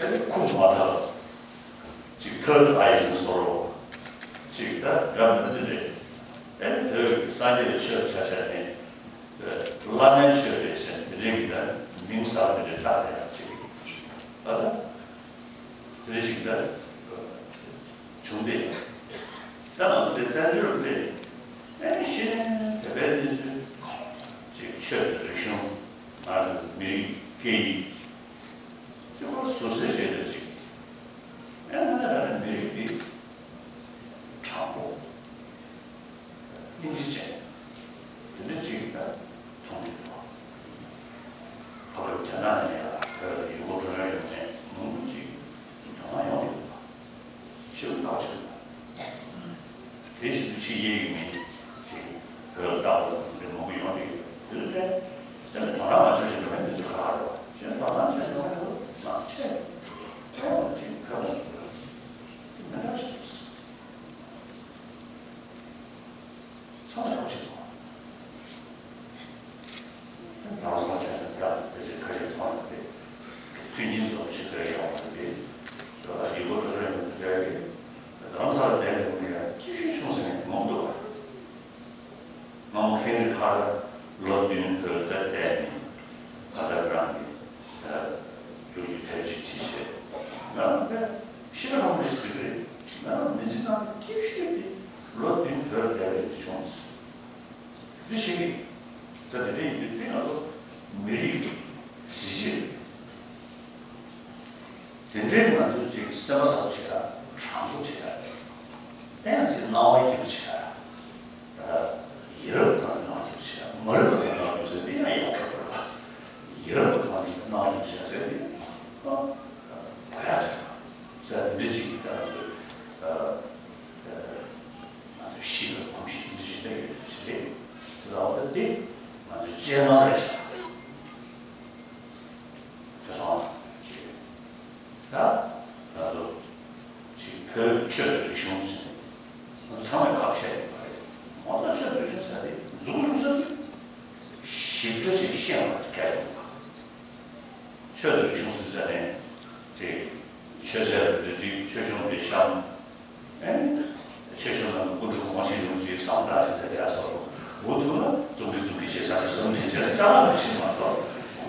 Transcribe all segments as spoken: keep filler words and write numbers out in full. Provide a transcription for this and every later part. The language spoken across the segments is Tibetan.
ཨེ་ཁུངས་མ་ཐར་ཅིག་ཐར་ཨ་ཡིན་སོ་རོ་ཅིག་ད་རབ་མི་འདི་རེད། ཨེ་བོད་ཀྱི་སངས་རྒྱས་ཆོས་ཆ་ཆ་ནི་བླ་མའི་ཆོས་རེད་ཟེར་དེ་རིགས་ཀྱི་མིང་གསར་དེ་རེད་ད་དེ་ཡང་ཅིག་ད་ད། དེ་ཞིག་ད་བྱུང་སྟེ། ད་ང་ཚོ་དེ་བཙན་བྱོལ་དེ་ཨེ་ཤེས་ནས་དེ་བས་ནས་ཅིག་ཆོས་དང་རིག་གཞུང་ང་ཚོ་མི་རིགས་སྐད་ཡིག་ཅིག་པ་སོ་སོའི་ཆེད་དུ་ཅིག་ཨེ་ང་ཚོ་ད་ནི་མི་རིགས་འདི་དྲང་པོ་སྙིང་རྗེ་ཅན་དེ་འདྲ་ཅིག་ད། ཕྱི་རྒྱལ་ཡུལ་མི་ཞིག་བོད་ལ་ལྟ་བ་དང་དེ་མང་པོ་ཡོང་གི་ཡོད། དེ་ལ་བརྟེན་དེ་ལ་དོ་སྣང་མ་བྱེད་བཞིན་པའི་མི་ཚོ་ག་རེ་བ་གཞན་དོ་སྣང་བྱེད་མྱོང་ཡོད་མ་ཆེ་ཁོ་ཅིག་ཕན་པ་ཞིག་ཡོད་མི་འདྲ་ཞིག་འདུག་ཚང་མ་ཆོག་ཆེ་བ། རང་སོང་བྱས་ན་ད་དེ་ཚོའི་ཁ་ཞིག་ཚང་མ་དེ་མཐུན་རྐྱེན་ཚོ་ཞིག་རེད་ཡོང་བ་དེ་ཡོད་པ་ཡིན་པ་འགྲོ་སོང་ཡོང་བ་དེ་འདྲ་གི་རང་ཚ་ལ་བསྡད་པའི་ངོ་ཡ་སྐྱིད་ཤོས་བྱུང་ཟེར་མཁན་མང་པོ་འདུག་བ། སྔ་མོ་ཧེན་རི་ཕར་ལོ་བདུན་བོད་ལ་བསྡད་ནས་ད་ལྟ་རང་གི་ད་ཡུལ་གྱི་ཐབས་ཇུས་ཁྲིད་བྱས་ང་རང་དཔེ་ཤི་ཁ་རང་མི་སྲིད་གི་རེད། ང་རང་མི་ཚེ་ནང་སྐྱིད་ཤོས་དེ་ལོ་བདུན་བོད་ལ་བསྡད་པའི་དུས་བྱུང་། འདི་ཞིག་གིས་ད་དེ་འདྲ་ཡིན་དུས་དེ་ང་ཚོ་མི་རིགས་ཀྱི་གཟི་བརྗིད་རེད། དེ་འདྲའི་ང་ཚོ་ཅིག་སེམས་པ་བཟང་པོ་བྱེད་ཡ། དྲང་པོ་བྱེད་ཡ། ཨེ་ཡང་ཅིག་སྣང་བ་སྐྱིད་པོ་བྱེད་ཡ། ཡ་རབས་དང་སྣང་བ་སྐྱིད་པོ་བྱེད་ཡ། མ་རབས་དང་སྣང་བ་སྐྱིད་པོ་བྱེད་ཡ་དེ་ཡང་ཡོང་གི་རེད་པ། ཡ་རབས་དང་སྣང་བ་སྐྱིད་པོ་བྱེད་ཡ་ཟེར་ནི་ཨ་གོ་ཡ་ཆགས་ཟེར་འདི་ཅིག་ད་ང་ཚོ་ཨ། ང་ཚོས་ཤེས་པའི་གོམས་གཤིས་འདི་ཞིག་སླེབས་ཡོད་པ་ཞིག་རེད། དེ་ལ་འོ་ད་འདི་ང་ཚོས་སྤྱན་སྔར་རེ་བཞག་དེ་སོང་ཞིག་ད་ང་ཚོ་ཅིག་བོད་ཆོས་དང་རིག་གཞུང་ཟེར་ནས་ང་ཚོ་ཚང་མས་ཁ་བཤད་ཡོད་པ་རེད། འོ་ད་ཆོས་དང་རིག་གཞུང་ཟེར་དེ་མཛུབ་མོ་བཙུགས་ས་དེ་ཞིབ་ཕྲ་ཅིག་ཤེས་པ་གལ་ཆེན་པོ། ཆོས་དང་རིག་གཞུང་ཟེར་ནས་ཅིག་ཆོས་ཟེར་བ་འདི་འགྲིག་ཆོས་སྐྱོང་འདི་བཤམས། ཨེ། ཆོས་སྐྱོང་ནང་སྐུ་འཁྲུངས་གོང་ཆེན་ཡོངས་ཀྱི་བསམ་དག་ཅིག་དེ་ཡ་སོགས་འུ་ཐུག་ན་ཙུམ་གི་ཙུམ་གི་བྱེད་ས་དེ་ཙུམ་གི་བྱེད་ས་ཅ་ལག་མི་ཤེས་མ་གཏོགས་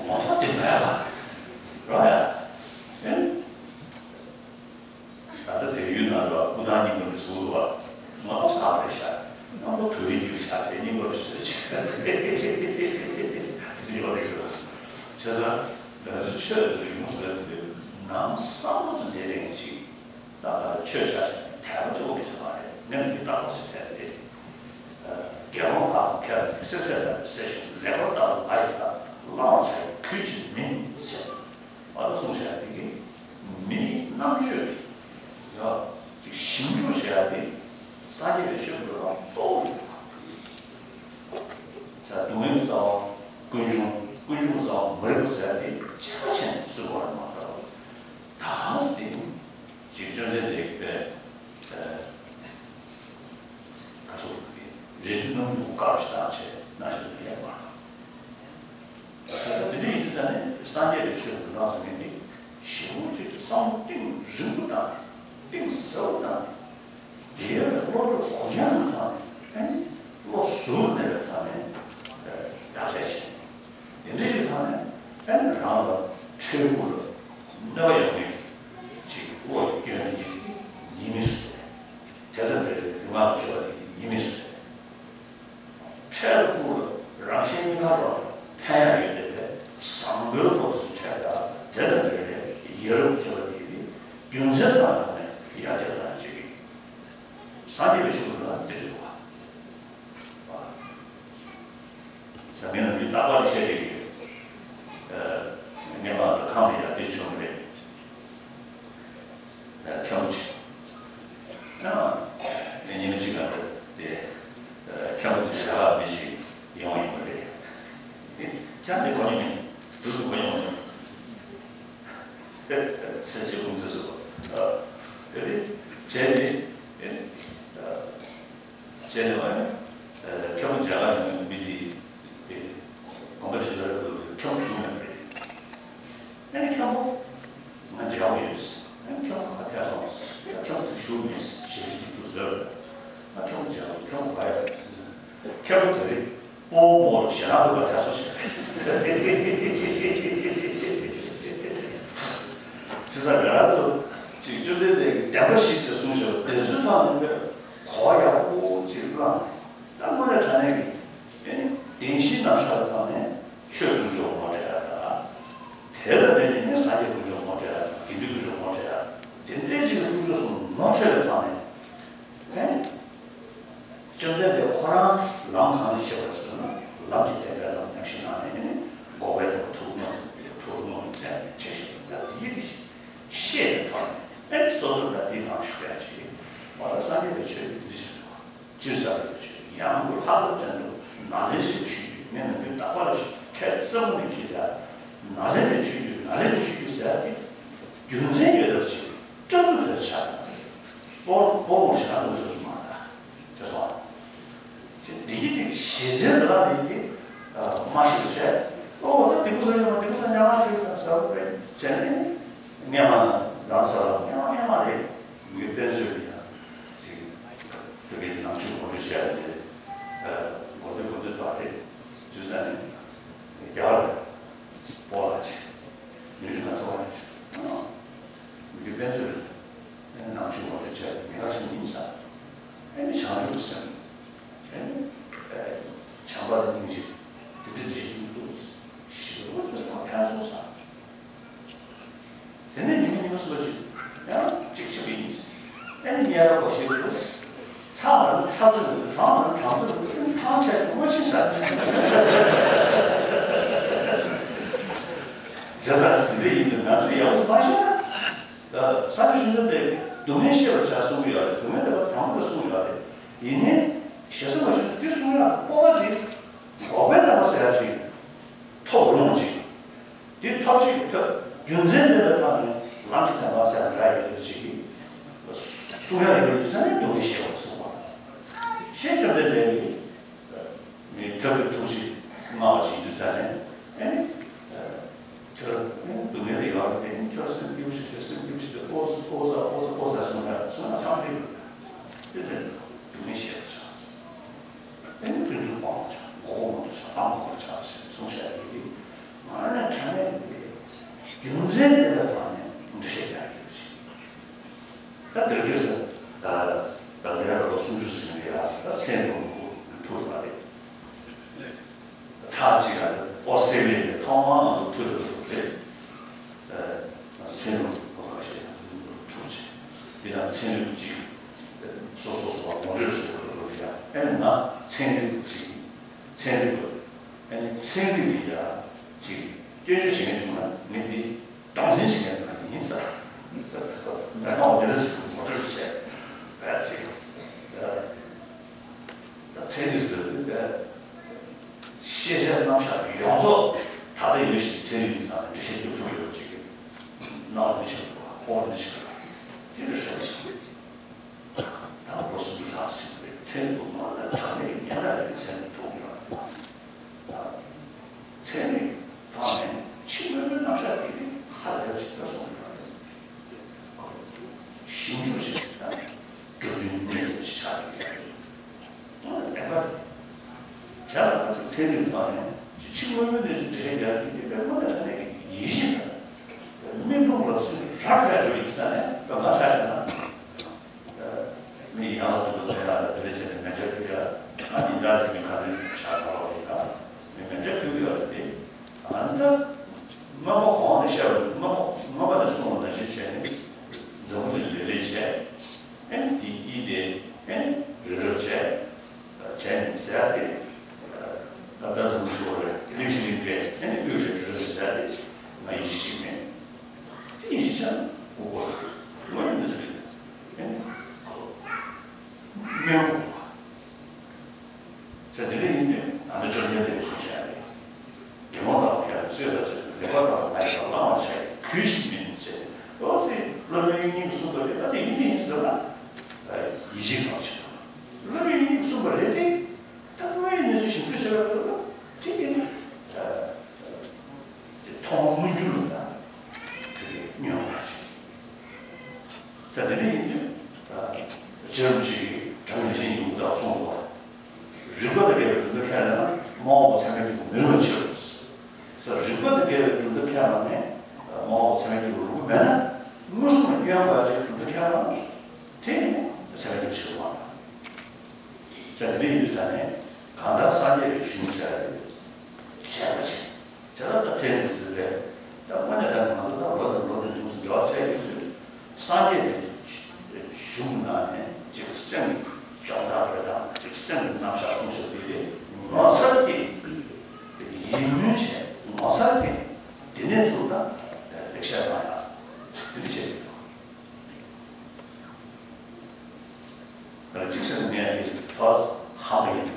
ངོ་ཐོག་དེ་མེད་པ་རོ་ཡ། ཨེ། ད་ལྟ་བལ་ཡུལ་ནང་ལ་སྐུ་ཐང་རྙིང་པ་འདི་བཟོ་འདུག་བ། ངོ་ཐོག་ཟ་བ་རེད་ཤག་མཉམ་པོ་དུ་རིགས་རྒྱུགས་ཤག་དེ་རྙིང་པ་བཟོས་ཅིག་དེ་ཡོད་རེད་ཤག་བྱས་ཙང་ང་ཚོ་ཆོས་ལུགས་ཡོངས་སུ་ལ་དེ་ནང་བསམ་བློ་ཙམ་བསྡད་རན་ཅིག་ད་ལྟ་ཆོས་བྱ་ཞིང་དད་པ་གཅིག་པོ་གི་བྱ་བ་རེད། ནམ་རྒྱུན་རྟག་པར་ཞིག་བྱས་ཏེ། དགེ་སློང་དག་མཁས་པ་སེར་སྐྱ་ལྟ་བུ་གསལ་ཞིང་ལེགས་པར་ལྟ་བུ་ང་ཡི་ལྟ་བླང་བྱ་ཡི་གུས་ཅིག་མིན་ཟེར། ཨ་ལ་གསུངས་བྱས་ཏེ་གི་མིའི་རྣམ་དཔྱོད་ཀྱི་ཡ་ཅིག་ཞིབ་འཇུག་བྱེད་ཡ་དེ་སངས་རྒྱས་པའི་ཆོས་ཀྱི་རང་རྟོགས་ཡོད་པ། ས་སྡུག་བསྔལ་རྩ་བ་ཀུན་འབྱུང་ཀུན་འབྱུང་རྩ་བ་མ་རིག་པ་ཟེར་ཡ་དེ་གཅིག་པ་བྱས་ནས་གསུངས་པ་མ་གཏོགས། ད་ག་ཟེ་དེ་ནི་ཅིག་བཅོམ་ལྡན་འདས་ཀྱིས་ཨ་ག་ཚོད་ཀྱི་རི་དེ་སྣུམ་དུ་དཀར་ཞིག་བཏང་བྱས་ན་ཞིག་ལས་མ་ད་དེ་འདྲ་ཡིན་ཙང་ནི་སངས་རྒྱས་ཀྱི་ཆོས་ཀྱི་ནང་ཟེར་མཁན་དེ་ཞིབ་མོ་ཅིག་བསམ་བློ་གཏིང་རིང་པོ་བཏང་ནས་གཏིང་ཟབ་པོ་བཏང་ནས། དེ་ཡང་བློ་གྲོས་གུ་ཡངས་པའི་ཐོག་ནས་ཨ་ནི་བློ་གཟུར་གནས་པའི་ཐོག་ནས་བརྟག་དཔྱད་བྱས། དེ་འདྲ་ཞིག་ཐོག་ནས་ཨ་ནི་རང་ལ་འཕྲལ་ཕུགས་ལ་གནོད་པ་ཡོང་མཁན་ཅིག་བློ་ཡི་སྐྱོན་དེ་ཉིད་མི་སྲིད་པས། དེ་ལྟར་འདིར་ལུས་ངག་གི་སྤྱོད་པ་དེ་ཉིད་མི་སྲིད་པས། འཕྲལ་ཕུགས་ལ་རང་གཞན་གཉིས་ཀ་ལ་ཕན་ཡག་ཡོད་བསྡད་པས་བཟང་པོའི་བློ་དེ་ཚོ་འཕྲལ་དག་དེ་ལ་འབྲེལ་བའི་ཡ་རབས་སྤྱོད་པ་དེ་ནི་རྒྱུ་མཚན་དང་ཐོག་ནས་ཡར་རྒྱས་དང་བྱེད་ཀྱི། སངས་རྒྱས་པའི་ཆོས་ལ་བརྩི་དགོས་པ། ས་མིན་ལ་མི་རྟག་པར་བཤད་ཀྱི་ཡོད། ངས་མ་ལ་ཁམས་ལ་ཡར་རྒྱས་བྱུང་རེད། མཁན་པོ་ཆེ། ཨ། ཉི་མ་གཅིག་ལ་དེ་མཁན་པོ་ཆེ་ཞྭ་ལག་མི་ཞིག་ཡོང་ཡིན་པ་རེད། དེ་ཁྱེད་དེ་གོ་མྱོང་མེད། དུས་སུ་གོ་མྱོང་མེད། ས་ཆེ་ཁུང་ཚོས་སུ་དེ་རེད། བྱས་ཏེ་བྱས་ནས་མཁན་པོ་མཇལ་ཁ་ཡོང་མི་དེ། དེ་དགོན་པ་དེ་འབྱོར་ཡག་ཁོས་མཁན་པོ་ཞུ་མེད་པ་རེད། ཨ་ནི་མཁན་པོ་ང་མཇལ་ཡོང་ཡོད། ཨ་ནི་མཁན་པོ་ཁ་ཐད་སོང་། ད་མཁན་པོ་དེ་ཞུ་མེད་ཞེས་ཞུ་དེ་དུས་ཟེར། ང་མཁན་པོ་མཇལ་ཡོང་མཁན་པོ་ག་ཡོད། མཁན་པོ་དེ་རིང་སྤོ་བོ་མོ་ལ་ཞེ་དྲག་འདུག་པ་དེ་སོ་ཞེས། ཅི་ཟེར་ང་རང་ཚོ་ཅིག་བཅོམ་ལྡན་འདས་ཀྱིས་བདེན་པ་བཞི་ཟེར་གསུངས་ཤག་དེ་ཚོའི་ཐོག་ནས་གོ་བ་ཡག་པོ་ཅིག་བླངས་ནས། ད་དངོས་གནས་དྲང་གནས་ཀྱི་ཨེ་ནི་བདེན་བཞིའི་རྣམ་གཞག་ལ་བརྟེན་ནས་ཆོས་ཀུན་རྫོབ་ངོ་སྤྲད་ཡ་དང་། དེ་ལ་བརྟེན་ནས་ནི་སངས་རྒྱས་ཀུན་རྫོབ་ངོ་སྤྲད་ཡ་དང་དགེ་འདུན་ཀུན་རྫོབ་ངོ་སྤྲད་ཡ། དེ་འདྲའི་ཅིག་ཀུན་རྫོབ་གསུམ་ངོ་འཕྲོད་པའི་ཐོག་ནས་ཨེ་ནི་བཅོམ་ལྡན་འདས་ཁོ་རང་ལམ་གང་ལ་སྐྱེས་པར་ཟེར་ན་ལམ་གྱི་བདེན་པའི་ལམ་ཉམས་ཞིབ་གནང་ནས་ཨེ་ནི་འགོག་པའི་ཐབས་ཐུགས་སྨོན་ཐུགས་སྨོན་མཛད་ནས་བྱས་ཤིང་ད་དེའི་ཤེས་པའི་ཐོག་ནས་ཨེ་ནི་སོ་སོར་ད་དེའི་ནང་ཞུགས་ཡ་ཅིག་འོ་ད་སངས་རྒྱས་པའི་ཆོས་ཀྱི་འདི་ཞིག་རེད་བ། ཅི་ཟེར་བ་ཞིག་ཡང་སྒོས་ལྷག་པར་ཅན་དུ་ནཱ་ལེནྡྲའི་ཆོས་བརྒྱུད་ངས་ནམ་རྒྱུན་དག་པ་ལ་ཁྱད་བསམ་ནས་ཁྱེད་ཀྱང་ནཱ་ལེནྡྲའི་ཆོས་བརྒྱུད་ནཱ་ལེནྡྲའི་ཆོས་བརྒྱུད་ཟེར་ཏེ་རྒྱུ་མཚན་ཡོད་པ་ཅིག་སྐྲག་སྣང་དེར་ཆགས་པ་སྤོ་སྤོ་བོར་བྱ་དགོས་སོ་སོ་མ་གཏོགས་ཅེས་སོ། ཅེས་འདི་ཡི་ཏིག་གཞི་རྩའི་ར་ལ་ཡི་ཏིག་མ་ཤེས་བྱས་ཨོ་ད་འདི་གུ་ས་ཡོད་མ་འདི་གུ་ས་ཉག་མ་ཞིག་ཡོད་ན་ཟེར་བ་བྱས་ནས་སྔས་མ་ལམ་ས་ལ་སྔས་མ་སྔས་མ་རེད། མི་དཔེ་མཛོད་ཡང་ཅིག་བོད་ཀྱི་ནང་ཆོས་ངོ་སྤྲོད་བྱས་ཏེ་མགོ་ཐོད་མགོ་ཐོད་དག་རེད། དུས་ས་ནས་རྒྱ་གར་སྤོ་ལགས་ཅིག་མི་རིགས་ན་ཐོ་བ་ཅིག་མི་དཔེ་མཛོད་ནང་ཆོས་ངོ་སྤྲོད་བྱས་ཏེ་མི་ཁ་ཆེན་ཡིན་ས་ཨེ་ནི་བྱང་ཆུབ་སེམས་ཨེ་ནི་བྱམས་པ་དང་སྙིང་རྗེ་དེ་འདྲ་འདྲ་ཞིག་ཡིན་འདུག་ཞེས་པ་ཚོས་མ་ཕན་སོང་ས། དེ་ནས་ཉི་མ་ཉི་མ་སུ་ལ་ཞིག་ཡང་གཅིག་ཆེ་བའི་ཡིན། ཨེ་ནི་ཉལ་ར་གོ་ཤེས་དགོས། ཚ་བ་ནི་ཚ་ཚོད་དགོས། གྲང་བ་ནི་གྲང་ཚོད་དགོས། ཨེ་ནི་ཐང་ཆད་སོང་ངོ་ཆིན་ས། བྱས་ཙང་དེ་འདྲ་ཡིན་དུས་ང་ཚོས་ཡག་པོ་མ་ཤེས་ན། ད་ས་སྐྱ་ཆོས་འཛིན་པས་སྡུག་བསྔལ་ཤེས་པར་བྱ་གསུང་གི་ཡོད་རེད། སྡུག་བསྔལ་དེ་བ་དང་པོ་ལ་གསུང་གི་ཡོད་རེད། ཡིན་ནའི་ཞེ་ས་མ་ཞུ་དེ་གསུང་ཡག་སྤོབས་པ་དེ་འགོག་པའི་ཐབས་ལ་ཟེར་ཡག་ཅིག་ཐོབ་རུང་ཅིག་དེ་ཐབས་ཤེས་ཀྱི་ཐབས་རྒྱུ་མཚན་མེད་པའི་ཐོག་ནས་ལམ་གྱི་བདེན་པ་ཟེར་བ་འདྲ་ཡོད་པ་ཅིག་གིས་གསུང་ཡག་ཡོད་པའི་ས་ནས་སྡུག་བསྔལ་ཤེས་པར་གསུངས་པ། ཞེས་བཅོམ་ལྡན་འདས་ཀྱིས་མི་ཐབས་ཀྱི་ཐུགས་རྗེ་མངའ་བ་ཅིག་ཡིན་དུས་ཙང་ནས་ཨེ་ནི་ཁྱོད་ཨེ་ནི་སྡུག་བསྔལ་དེ་ཡོད་རེད་དེ་ཨེ་ནི་ཁྱོད་སེམས་སྐྱིད་པོ་ཞིག་ཁྱོད་སེམས་སྐྱིད་པོ་ཞིག་དེ་ཨོ་ཟ་ཨོ་ཟ་ཨོ་ཟ་ཨོ་ཟ་གསུངས་པ་གསུངས་ན་བསམ་གྱི་ཡོད་རེད། དེ་ལས་སྡུག་བསྔལ་ཤེས་པར་བྱ། ཨེ་ནི་ཀུན་འབྱུང་སྤོང་བར་བྱ། མགོ་བོ་མང་དུ་བྱ། ལྷམ་གོག་ལ་བྱ་ཞེས་གསུངས་བཞག་ཡོད་ཀྱི། ང་ནི་དྲང་གནས་ཀྱི་རྒྱུ་མཚན་ལྡན་པའི་ཐོག་ནས་འགྲེལ་བཤད་རྒྱག་གི་ཡོད་ཅིང་། ད་དེར་དུས་སུ་ད་ད་ལྟའི་ར་ལོ་སུམ་ཅུ་ཟིན་ནས་ཡ་ད་ཚན་རིག་གི་ཐུག་པ་རེད། ཚར་གཅིག་ཡ་ཨོ་སི་ཏྲེ་ལི་ཡའི་ཐོག་མར་ང་ཚོ་ཐུག་ཐུག་རེད། ཚན་རིག་གི་ཁ་ཤས་ཐུག་ཅིང་དེ་ཡང་ཚན་རིག་ཅིག་སོ་སོ་སོ་བ་ངོ་སྤྲོད་བྱེད་དགོས་ཡ་ཨེ་ན་ཚན་རིག་ཅིག་ཚན་རིག་པ། ཨ་ནི་ཚན་རིག་གི་ཡ་ཅིག་སྐྱོན་བརྗོད་བྱེད་མཁན་བྱུང་ན་ངས་འདི་དང་ལེན་བྱེད་མཁན་ཡིན་ས། མེད་པ་འོ་དེ་ཟེར་ངོ་སྤྲོད་བྱས་པ་ཅིག་ད་ཚན་རིག་ཟེར་དུས་ཤེས་བྱའི་རྣམ་གཞག་ཡོངས་རྫོགས་ད་ལྟ་ཡོད་བཞིན་ཚན་རིག་གི་ནང་ནས་འགྲེལ་བཤད་རྒྱག་ཐུབ་ཡོད་ཅིག་གནང་བ་མི་བྱེད་པ་ཁོ་བོ་མི་བྱེད་པ་དེ་འདྲ་བཤད་པ་ཞིག་ད་ལོ་སུམ་ཅུ་ལྷག་ཟིན་པའི་ཚན་རིག་མང་ལ་དྲང་གནས་ཀྱི་ཉམས་ལེན་གྱི་ཚན་རིག་ཐོག་ཡོད། ཚན་རིག་ཐོག་ནས་ཕྱི་དངོས་པོའི་རྣམ་གཞག་དེ་ནི་ཧ་ལས་པ་ཞིག་ཏུ་སོང་ཡོད་རེད། ཞིབ་འཇུག་བྱེད་པ་དང་སྒྲུབ་དོན་གནད་དུ་ཆགས་ཡོད་རེད། དོན་ལ་བདེན་པ་རེད། བྱས་ཙང་ཚན་རིག་ཐོག་ནས་ཕྱི་དངོས་པོའི་གནས་ཚུལ་འགྲེལ་བཤད་རྒྱག་རྒྱུ་དེ་དཔེ་མ་ལ་ཐ་ནས་ཡིད་བཞིན་དང་སྨིན་ཐུང་ལ་སུན་ར་ཁ་ཡོད་ཡིན་ས་ནས་དཔེ་མ་ཆ་བཞག་ན། མི་ཡང་ལ་དུ་དུ་ཡང་ལ་དུ་ལེ་ཆེ་ནས་མེ་ཇ་ཕུལ་ཡ། ཨ་ནི་འདྲ་ཞིག་གི་ཁ་ནས་ཤ་ཁ་བ་རེད་ད། མི་མེ་ཇ་ཕུལ་གི་ཡོད་རེད་དེ། ཨ་ནི་ད་སྔོན་མ་གོང་ནས་བཤད་པ་སྔོན་མ་སྔོན་མ་ནས་གསུངས་པ་ནང་བཞིན་བྱས་ནས་འཛམ་བུ་གླིང་ལེ་ལེ་བྱས། ཨ་ནི་དེ་དཀྱིལ་དེ་ཨ་ནི་རི་རབ་བྱས། བྱས་ནས་ཟེར་ཏེ། ད་ལྟ་ཙམ་ཞུ་བ་རེད་གླིང་ཞིག་གླིང་བྲལ་ཨ་ནི་དབུས་རེ་རེ་ཟེར་ཏེ་ང་ཡིད་ཆེས་ཤིག་མེད། དེ་ཡིད་ཆེས་ན་ཨུ་གོ་ངོ་ཡིན་ཟེར་ཨ་ནི་ཨུ་གོ་སྨོན་གོ་བ། ཟེར་དེ་འདྲ་ཡིན་དུས་ད་ལྟ་བཅོམ་ལྡན་འདས་ཀྱིས་གསུངས་བཞག་རེད། དེ་མོ་ལ་ཡང་ཚོད་ལ་ཚོད་ལེགས་པར་བརྟགས་པ་ང་ཡིས་བླང་བར་བྱ་ཡི་གུས་ཤིག་མིན་ཟེར། ཨོ་ཙི་སློབ་དཔོན་དབྱིག་གཉེན་གསུངས་པ་རེད། ཨ་ཙི་ཡིན་དུས་ཡིན་ཟེར་ན་ཡིད་ཆེས་གང་བྱེད་དང་། སློབ་དཔོན་དབྱིག་གཉེན་གསུངས་པ་རེད་དེ། ད་དངོས་ཡོད་གནས་ཚུལ་ཞིབ་འཚོལ་བྱས་པ་རེད་ལ་དེ་ཡིན་ན་དེ་མཐོང་བ་མངོན་གྱུར་ལ་ད་དེ་ཉོན་མོངས་པ་ཅན། ད་དེ་འདྲ་ཡིན་དུས་ད་རྗེ་རིན་པོ་ཆེ་གིས་དྲང་ངེས་ཤེས་ཡོན་དང་གསུངས་པ། རིགས་པ་དང་འགལ་བའི་གྲུབ་མཐའ་ཁས་ལེན་ན་མ་འོངས་པ་ཚད་མའི་སྐྱེས་བུ་མི་རུང་བའི་ཕྱིར་རོ། རིགས་པ་དང་འགལ་བའི་གྲུབ་མཐའ་ཁས་བླངས་ནས་མ་འོངས་པ་ཚད་མའི་སྐྱེས་བུ་རུང་བ་མེད་ན་མངོན་སུམ་ལ་སྐྱོན་ཡོད་པ་ཅིག་གྲུབ་མཐའ་ཁས་བླངས་དེ་ནི་ཚད་མའི་སྐྱེས་བུ་ཕྱིར་རུང་བ། ཟེར་དེ་འདྲ་ཡིན་དུས་ཙང་ནས་གང་ལྟར་སངས་རྒྱས་ཀྱི་གཞུང་ཟེར་བ་རེད། བཤད་པ་བྱེད། བྱས་ཙང་ད་ཚན་རིག་ཚུལ་རེད། ད་དངོས་གནས་ད་ང་ཚོ་ད་ལོ་དང་ལོ་དང་ཉུང་སུ་འབྲེལ་བ་བྱས་ཡོད་དུས་སངས་རྒྱས་ཀྱི་གཞུང་ནང་ནས་ཅིག་སེམས་ཀྱི་སྦྱོང་བརྡར་རེད་དང་ཅིག་སེམས་ཀྱི་རྣམ་གཞག་གསུངས་བཞག་དེ་རེད། ངོ་མཚར་གྱི་ཡིད་སྨོན་བྱས་ངོ་མཚར་གྱི་དེ་ནས་ཚུར་ད་ལེགས་བཤད་གནང་ཡག་དེ་འདྲ་བྱས་ཡོད། ད་གཅིག་བྱས་ན་ངས་ཨ་ནི་ ཐོག་ཧ་མ་ཡིན།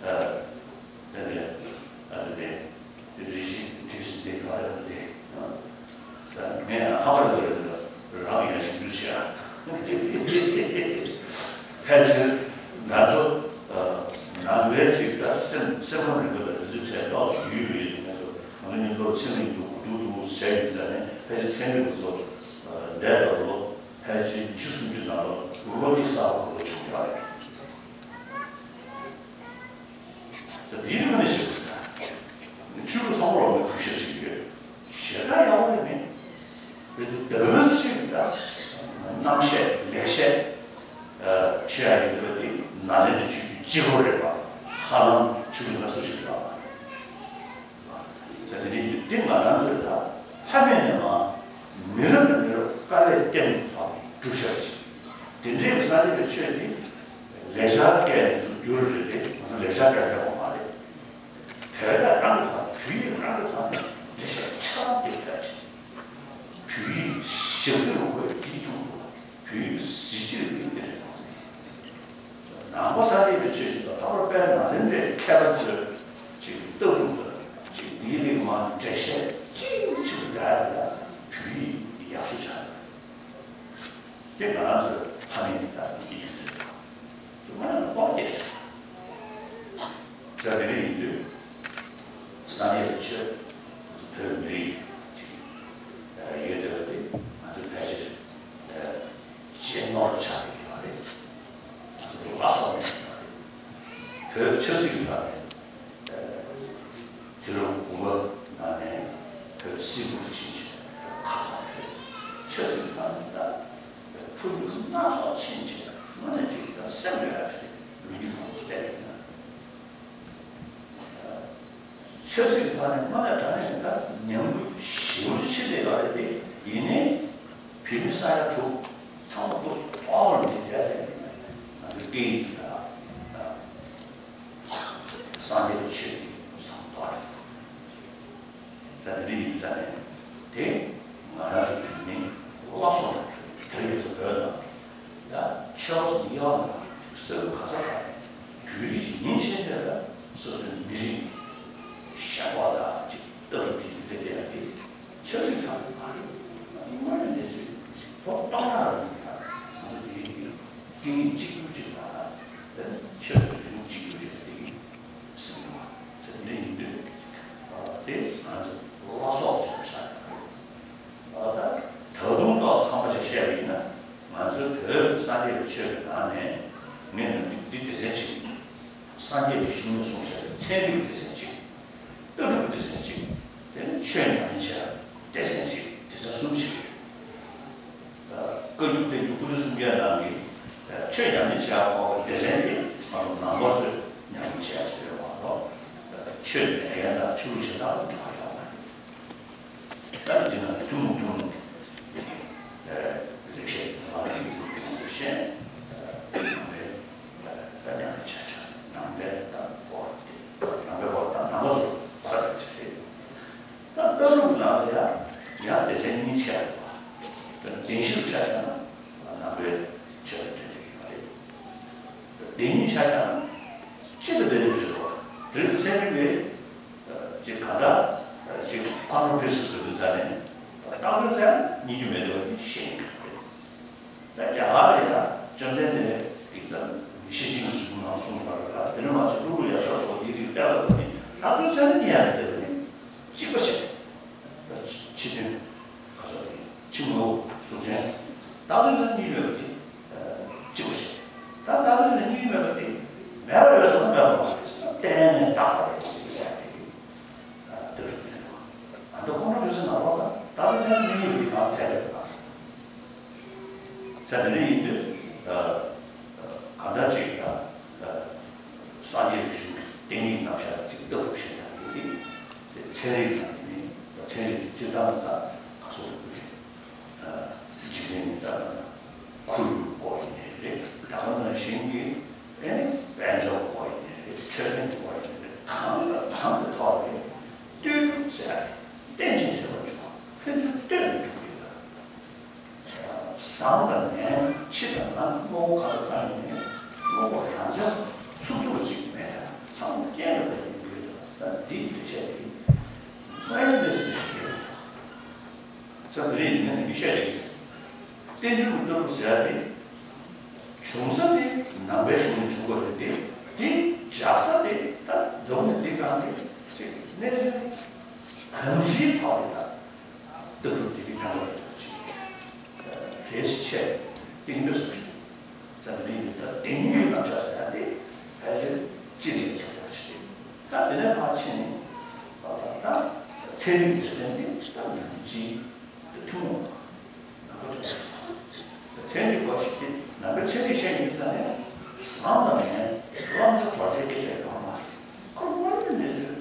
ཨ་དེ་ནས་ཨ་དེ་ནས་རི་ཞིག་དུས་སུ་འདི་ག་རེ་འདི་ངས་ཧ་པར་འདི་རང་ཡང་ཞིབ་འཇུག་བྱས། ཕལ་ཆེར་ང་ཚོ་ནང་པའི་ཅིག་ད་སེམས་སེམས་ཁམས་རིག་པ་དང་དེ་ཚོའི་གྲས་ཏོག་ཙམ་ཡོད་ཡོད་ཡིན་ན་ང་ཚོ་ང་ཚོ་མཉམ་དུ་ཚན་རིག་འདུག་འདུག་འདུག་བྱས་ཡོད་ཙང་ནས་ཕལ་ཆེར་ཚན་རིག་པ་ཚོ་འདས་པ་ལོ་ཕལ་ཆེར་བཅུ་སུམ་ཅུ་ནང་ལོ་ལོ་གཅིག་གསར་པ་ཁོ་ལ་བྱུང་ཡོད་རེད། ད་དེའི་ནང་ནས་ཞིག་ཆོས་ལུགས་ཚང་མ་ལ་ངས་གུས་ཞབས་བྱེད་ཀྱི་ཡོད། ཞེ་དྲག་ཡག་པོ་རེད་མིན། རེད་འདུག་དེ་འདྲ་ཞིག་ད་རྣམ་བཤད་ལེགས་བཤད་བྱེད་ཡ་ཡིན་པ་དེ་ནཱ་ལེནྡྲ་ཆོས་བརྒྱུད་གཅིག་པོ་རེད་པ། ཧ་ལམ་ཆོས་ལུགས་སྣ་ཚོགས་ཤིག་ཡོད་པ། ད་དེ་འདྲའི་འདུག་དེ་ང་རང་ཚོས་ད་ཕ་མེས་ནས་མ་མི་རབས་ནས་མི་རབས་དཀའ་ལས་བརྒྱབ་ནས་བབས་པའི་སྒྲུབ་ཞབས་ཤིག་དེ་འདྲའི་སངས་རྒྱས་པའི་ཆོས་དེ་ལེགས་སྦྱར་སྐད་ནས་ཚུར་བསྒྱུར་རེད་དེ་ང་ཚོ་ལེགས་སྦྱར་སྐད་བརྒྱབ་པ་མ་རེད། བོད་སྐད་རང་གི་ཐོག་བོད་ཡིག་རང་གི་ཐོག་ནས་འགྲེལ་བཤད་ཆ་ཚང་རྒྱབ་ཡག་ཅིག་བོད་ཡིག་ཞབས་ཕྱི་རུ་བཀོད་དེ་མཐོང་འདུག་བོད་ཡིག་གཟི་བརྗིད་ཀྱི་དེ་རེད་མཐོང་ནས། ནང་པ་སངས་རྒྱས་པའི་ཆོས་ཤིག་དང་ལྷག་པར་དཔལ་ནཱ་ལེནྡྲའི་མཁས་པ་ཚོས་ཅིག་ལྟ་གྲུབ་དང་ཅིག་དེའི་རིགས་མ་འགྲེལ་བཤད་ཅིག་ཅིག་རྒྱག་ཡག་ལ་བོད་ཡིག་ཡག་ཤོས་ཆགས་ཡོད། དེ་ང་རང་ཚོའི་ཕ་མེས་ཀྱི་ད་ཡིན་ཟེར་བ། ཚང་མ་ལ་དཔའ་སྐྱེད་ཆེ། ད་དེ་འདྲ་ཡིན་དུས་སངས་རྒྱས་པའི་ཆོས་བོད་མི་རིགས་ཀྱི་ཡོད་བསྡད་པ་དེ་ང་ཚོའི་ཕལ་ཆེར་རྗེས་ནོར་ཆགས་ཀྱི་ཡོད་རེད། ང་ཚོ་ལ་སོགས་ནས་ཡོད་རེད། བོད་ཆབ་སྲིད་ཀྱི་བར་ནས། དེ་རུ་དགུན་ཁ་ནང་ནས་བོད་སིལ་བུར་ཕྱིན་ཆད་ཁ་ཐོག་བོད་ཆབ་སྲིད་ཁང་ནས་ད་ཕུ་ནུ་སྣ་ཚོགས་ཕྱིན་ཆད་དངོས་གནས་ཅིག་ད་སེམས་ཡོད་ཡ་ཞིག་ལོ་རྒྱུས་མང་པོ་བལྟས་ཡོད་ན། ཆབ་སྲིད་ཐོག་ནས་དངོས་གནས་དྲང་གནས་ད་ཉམས་རྒུད་ཞེ་པོ་ཅིག་ཕྱིན་བསྡད་ཡོད་རེད་དེ་ཡིན་ནའི་བོད་མི་ས་ཡ་དྲུག་ཚང་མ་ཏོག་ཙམ་ཨོ་ལ་འདི་བསྡད་ཡོད་ན་ང་ཚོའི་སྐད་ཡིག་ད། སངས་རྒྱས་པའི་ཆོས་ཀྱི་བསམ་ཐོག་རེད། ད་དེ་འདྲ་ཡིན་ཙང་ནས་དེ་ང་རང་ཚོ་བོད་མི་བླ་སྲོག་དང་དེ་རིང་ཚོ་བོད་ནང་ད་ཆོས་པ་ཚོ་དབྱེ་བ་ནང་ས་ཁུལ་ག་ས་ག་ནས་བོད་རིགས་ཤིག་ཡིན་ཕྱིན་ཆད་ལ་སོ་སོའི་མི་རིགས་ཤ་ཁྲག་དང་ཅིག་ལྟ་གྲུབ་དེ་ཡིན་དེ་དེ་ཡང་དེ། ཆབ་སྲིད་ཐོག་ནས་མ་རེད། དངོས་གནས་གནས་ཚུལ་ཐོག་གཏོང་ཡག་ལ་ཡིན་ཡང་ང་ཚོ་དེ་ཡིན་དེ་སྐད་ཡིག་གཅིག་གྱུར་ཅིག་དང་ཆོས་དང་རིག་གཞུང་གཅིག་གྱུར་ཅིག་དེ་ཡིན་ཟིན་པ་ཚེ་འདི་ཡིན་དུས་དེ་ང་ཚོ་བླ་སྲོག་ཚོས་ཤར་ཡོད་རེད། ད་ད་དུང་ཏོག་ཙམ་ཧམ་པ་ཅིག་བཤད་པ་ཡིན་ན་ང་ཚོའི་བོད་སངས་རྒྱས་པའི་ཆོས་ཀྱི་ནང་ནས་ངས་ནམ་རྒྱུན་འདི་སྡེ་ཚན་གཅིག་ཡིན། སངས་རྒྱས་པའི་བཤེས་གཉེན་གསུངས་བཞག་པའི་ཚན་རིག་སྡེ་ཚན་གཅིག་ལྟ་གྲུབ་སྡེ་ཚན་གཅིག་དེ་ནི་ཆོས་ཉམས་ལེན་བྱེད་ཡག་སྡེ་ཚན་གཅིག་སྡེ་ཚན་གསུམ་ཞིག་ཡོད། བཀའ་བརྒྱུད་བསྟན་བཅོས་སྐུ་ཚེ་སུམ་བརྒྱའི་ནང་གི་ཆོས་ཉམས་ལེན་བྱེད་ཡག་ཁོ་སྡེ་ཚན་དེ་ང་ཚོ་ནང་པ་ཚོས་ཉམས་ལེན་བྱེད་ཡག་ཅིག་རེད་མ་གཏོགས་ཆོས་མེད་མཁན་དང་ཆོས་ལུགས་གཞན་དག་ལ་འགྲོ་ཡག་མ་རེད། ད་འདི་ན་ཐུན་མོང་ཐུན་མོང་གི་རིགས་ཤེས་ལ་ལ་ཡི་གུ་ཡོང་དུ་ཤེས་ནང་པའི་ད་ཉམས་ལེན་བྱ་བྱ་ནང་པའི་ད་སྐོར་དེ་ནང་པའི་སྐོར་ད་ནང་པ་ཚོ་གོ་ཡག་ཅིག་རེད། ད་ལྟ་གྲུབ་ནང་ལ་ཡང་ཡང་སྡེ་ཚན་གཉིས་ཕྱེ་ཡོད་པ། བདེན་བཞིར་ཆ་བཞག་ན་ནང་པའི་ཆོས་དང་འབྲེལ་བ་ཡོད་པ་རེད། བདེན་གཉིས་ཆ་བཞག་ན་སྤྱི་དང་འབྲེལ་བ་ཡོད་པ་དེ་རིང་ཚན་རིག་པས་ཅིག་ག་འདྲ་ཅིག་ཁོ་ན་པི་སི་སི་གི་ཚ་ནས་ལྟ་གྲུབ་ཚན་གཉིས་ཀྱི་མེད་པ་ཤེས་ཡོད་པ་རེད། ད་རྒྱ་གར་ལ་ཡང་བཅོམ་ལྡན་འདས་ཀྱི་ད་ཡེ་ཤེས་སྦྱིན་གྱི་གཟུགས་ནང་གསུངས་པ་ལ་དེ་ནས་མ་ཚད་ཀླུ་ལུགས་ཡ་ཤོག་སོགས་ཡི་གེ་གཏན་ལ་ཕབ་ནས་ལྟ་གྲུབ་ཚན་གཉིས་ཡང་བསྡད་པ་ནི་གཅིག་པ་བྱས། ད་ཕྱི་དོན་ག་ཚོད་རེད། ཕྱི་ངོ་བོ་གཟུགས་ཅན། ལྟ་གྲུབ་ཚན་གཉིས་མེད་པ་དེ་གཅིག་པ་བྱས། ད་ལྟ་གྲུབ་ཚན་གཉིས་མེད་པ་དེ་མེད་པ་ཡོད་ཟེར་ན་མེད་པ་མ་རེད་ཟེར་ན་གཏན་ནས་བཏགས་པ་རེད་ཟེར་ཏེ། ལྟ་གྲུབ་ཚན་ཨ་མདོ་ཁོང་ཁྲོ་ཡོད་ཟེར་ན་རོགས་ལ་ལྟ་གྲུབ་ཚན་གཉིས་ཡོད་པའི་ནང་ཐད་ཡོད་པ། ས་དེ་འདྲ་ཡིན་དུས། གང་ལྟར་ཅིག་ཡང་། སངས་རྒྱས་ཀྱི་གཞུང་གི་བསྟན་རྒྱུན་རྣམ་གཞག་ཅིག་ལྟ་བུ་ཞིག་ཡང་ཡིན་ཏེ། ཚན་རིག་དང་ཡིན་ནི་ཚན་རིག་གི་སྤྱིར་བཏང་དང་ག་སོགས་པའི་འཇིག་རྟེན་གྱི་ལྟ་བ་ན་ཁོར་ཡུག་སྐོར་ཡིན་ནའི་རེད། ད་ག་ནང་བཞིན་གྱི་ཨེ་ནི་དཔལ་འབྱོར་སྐོར་ཡིན་ནའི་རེད། འཕྲོད་བསྟེན་གྱི་སྐོར་ཡིན་ནའི་རེད། གང་ལ་གང་གི་ཐོག་ནས་ལྟོས་གྲུབ་ཟེར་ཡ་རེད། རྟེན་ཅིང་འབྲེལ་བར་འབྱུང་བ་ཕན་ཚུན་ལྟོས་ནས་གྲུབ་ཡོད་ལ། བཟང་དང་ངན་ཕྱི་དང་ནང་དམོད་པ་ག་རེ་བཏང་ཡིན་ནའི། བློ་ཁོག་རང་འཚར་ཚུགས་ཚུགས་ཅིག་མེད་ན་ཚང་མ་སྐྱེན་རབ་ཡིན་དགོས་ད། འདི་འདི་བྱས་ཏེ་མ་ཡིན་པའི་སུ་ཞིག་སྐྱེ་བ། ས་དེ་རིང་ཡིན་ན་ནི་མི་བཤད་རེད། བསྟན་འགྱུར་གྱི་ལྟ་གྲུབ་ཟེར་ཡ་དེ། བྱུང་ས་དེ་ནང་པའི་གཞུང་ནས་བྱུང་དགོས་རེད་དེ། དེ་འཇགས་ས་དེ་ད་རྫོང་ནས་འདི་གང་དེ་ཅིག་གནས་ཚུལ་གང་ཅིའི་ཐོག་ནས་ད་ལྟ་གྲུབ་དེ་གི་ཐང་ག་ཅིག་གལ་ཆེ་ཡིན་པའི་བཟོ་ཞིག་ས་དེ་རིང་ད་བདེན་གཉིས་ཀྱི་རྣམ་གཞག་ཟེར་ཡ་དེ་ཕལ་ཆེར་ཅི་ནས་ཆགས་ཡོད་ཅིག་རེད། ད་དེ་ནས་ཕར་ཕྱིན་ནས་ད་ཚན་རིག་སྡེ་ཚན་དེ་ད་འཛིན་གྱི་ཐུན་མོང་། ཚན་རིག་པ་ཞིག་གིས་ནང་པའི་ཚན་རིག་བཤད་ཡོད་ས་ནས་བཟང་དང་ངན་བླང་བྱ་དོར་བྱའི་སྐད་ཆ་ཡོད་མ་རེད། ཁོ་དངོས་ཡོད་གནས་ཚུལ་